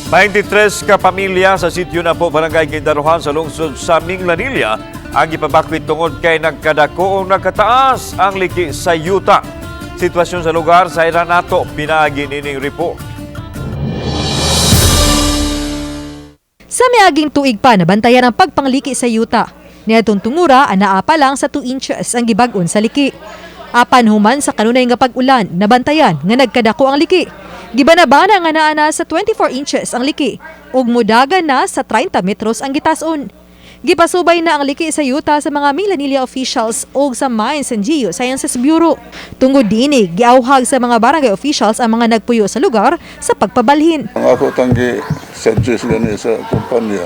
23 ka pamilya sa sitio na po, Barangay Guindaruhan sa lungsod sa Minglanilla ang ipabakwit tungod kay nagkadako o nagkataas ang liki sa yuta. Sitwasyon sa lugar sa ira nato pinaagi nining report. Sa miaging tuig pa, nabantayan ang pagpangliki sa yuta. Niadtong tungura, anaa pa lang sa 2 inches ang gibag-on sa liki. Apan human sa kanunay nga pag-ulan, nabantayan nga nagkadako ang liki. Gibanabana nga naa na sa 24 inches ang liki ug mudagan na sa 30 metros ang gitason. Gipasubay na ang liki sa yuta sa mga Minglanilla officials ug sa Mines and Geosciences Bureau. Tungod dinhi, giawhag sa mga barangay officials ang mga nagpuyo sa lugar sa pagpabalhin. Ang ako tanggi suggest gani sa kumpanya,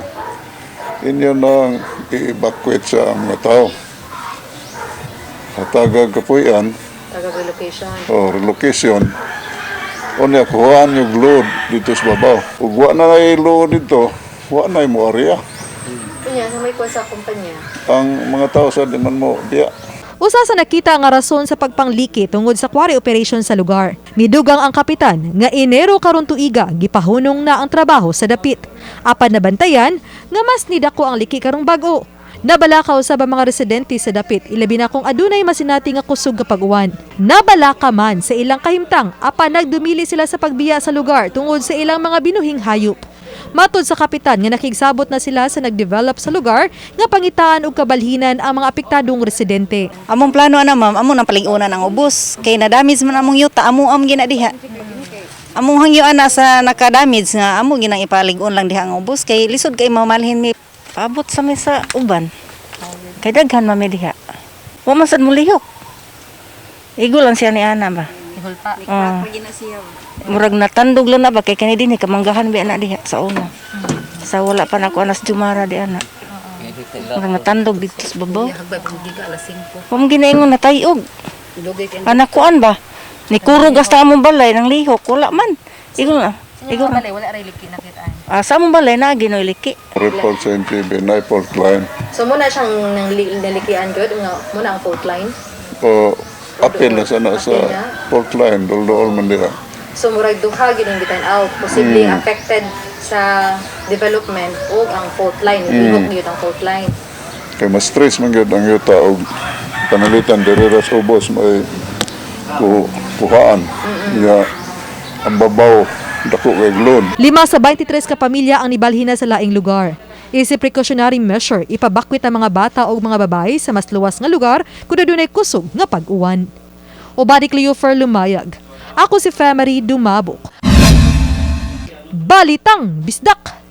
inyo nang i-evacuate sa mga tao. Hatagag kapuyan, Taga relocation. O relocation, unya kuhaan yung load dito sa babaw. Ug wa na ay load dito, wa na mo area. Kunya, sa may kuha sa kumpanya. Ang mga tao sa di man mo biya. Usa sa nakita nga rason sa pagpangliki tungod sa quarry operation sa lugar. Midugang ang kapitan nga Enero karon tuiga gipahunong na ang trabaho sa dapit. Apan nabantayan nga mas nidako ang liki karong bag-o. Nabalakaw sa ba mga residente sa dapit, ilabi na kung adunay masinati nga kusog kapag uwan. Nabalaka man sa ilang kahimtang apan nagdumili sila sa pagbiya sa lugar tungod sa ilang mga binuhing hayop. Matod sa kapitan nga nakigsabot na sila sa nagdevelop sa lugar nga pangitaan og kabalhinan ang mga apektadong residente. Among plano ana, ma'am, amo nang palig-unan ang ubos kay na-damage man among yuta, amo am gina diha. Among hangyo ana sa naka-damage nga amo ginang ipalig-on lang diha ang ubos kay lisod kay mamalhin mi. Paabot sa mi sa uban. Kay daghan man mi diha. Wa man sad mo lihok. Igo lang siya ni ana ba. Ihulpa. Oh. Murag natandog lang na ba kay kani dinhi kamanggahan bi ana diha sa una. Sa wala pa nako anas Jumara di ana. Murag natandog dito sa babaw. Wa man ginaingon natayog. Anak kuan ba? Ni kurog hasta among balay nang lihok wala man. Igo na. Igo na. Balay, wala ray liki nakitaan. Ah, sa among balay na ginoy liki. Report sa NTB, na fault line. So muna siyang nang nalikian gyud nga muna ang fault line. O apil na sana sa fault line, dol-dol man diha. So murag duha gyud ang gitan-aw, posibleng affected sa development ug ang fault line, lihok gyud ang fault line. Kay mas stress man gyud ang yuta og panalitan diri ra sa ubos may kuhaan. Ya ang babaw dako kay load. 5 sa 23 ka pamilya ang nibalhin na sa laing lugar. Isip precautionary measure, ipabakwit ang mga bata o mga babae sa mas luwas nga lugar kung adunay kusog nga pag-uwan. Obadi Cleofer Lumayag. Ako si Femery Dumabok. Balitang Bisdak!